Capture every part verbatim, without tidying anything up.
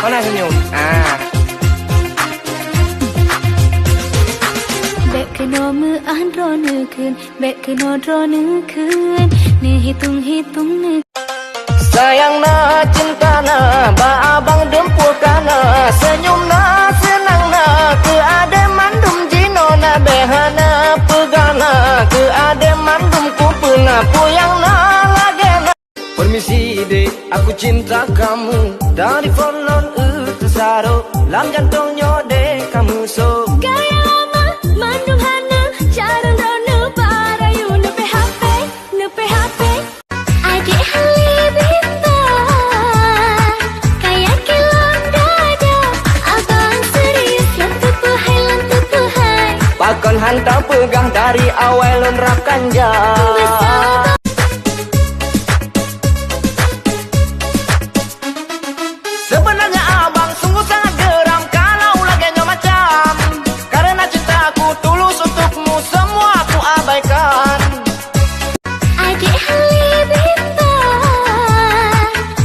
Mana senyum? Ah. Bék keunoe meu'ah droeneuh kheun, bék keunoe droeneuh kheun. Neuhitong-hitong neu- Sayang na, cinta na, bak abang dumpeue ka na. Senyum na, seunang na, keu adé mandum jinoe na. Bék hana peugah na, keu adé mandum kupeue na. Peue nyang na lagée na. Permisi dek, aku cinta kamu. Dari phon lôn eu teusarok, lam jantong nyoe dek kamu sok. Gaya lama mandum hana, carông droeneuh bak rayu. Neupée H P, neupée H P. Adek Halilintar, kaya kilon dada. Abang serius lam teupeuhai, lam teupeuhai. Pakon hana peugah dari awai lôn rab kanja. Beusaba. Sebenarnya abang sungguh sangat geram kalau lagée nyoe macam. Karena cintaku tulus untukmu, semua aku abaikan. Adek Halilintar,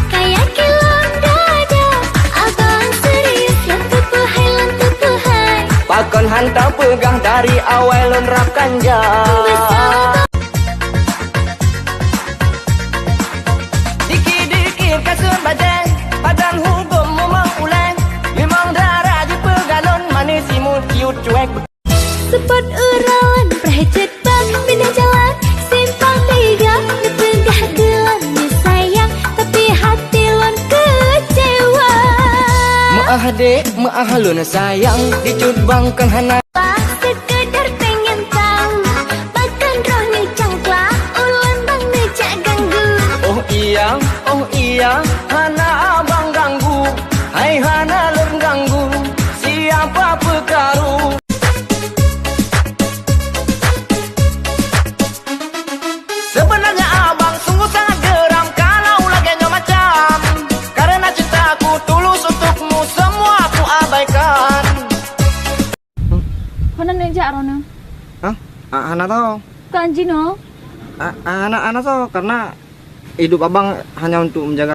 kaya kilon dada. Abang serius lam teupeuhai, lam teupeuhai. Pakon hana peugah dari awai lôn rab kanja. Beusaba. Dikit-dikit ka seuet bajée, padan hugom mumang ulée. Limong dara jipeugalon, manis imut cute cuek. Seupôt uroe nyan preh cit bak pinah jalan, simpang tiga neupeugah keu lôn neusayang, tapi hati lôn keucewa. Meu'ah dek, meu'ah lôn sayang, dicut bang kon hana. Bah sekedar pengen tahu, pakon droeneuh cangkla, ulôn bang neujak ganggu. Oh iya, oh iya, hana abang ganggu, hai hana lôn ganggu, siapa peukaru. Sebenarnya abang sungguh sangat geram kalau lagée nyoe macam. Karena cintaku tulus untukmu, semua aku abaikan. Hana neujak droeneuh? Hah? Ah, hana tao. Kan jinoe? Ah, ah, hana, hana tao, karena hidup abang hanya untuk menjaga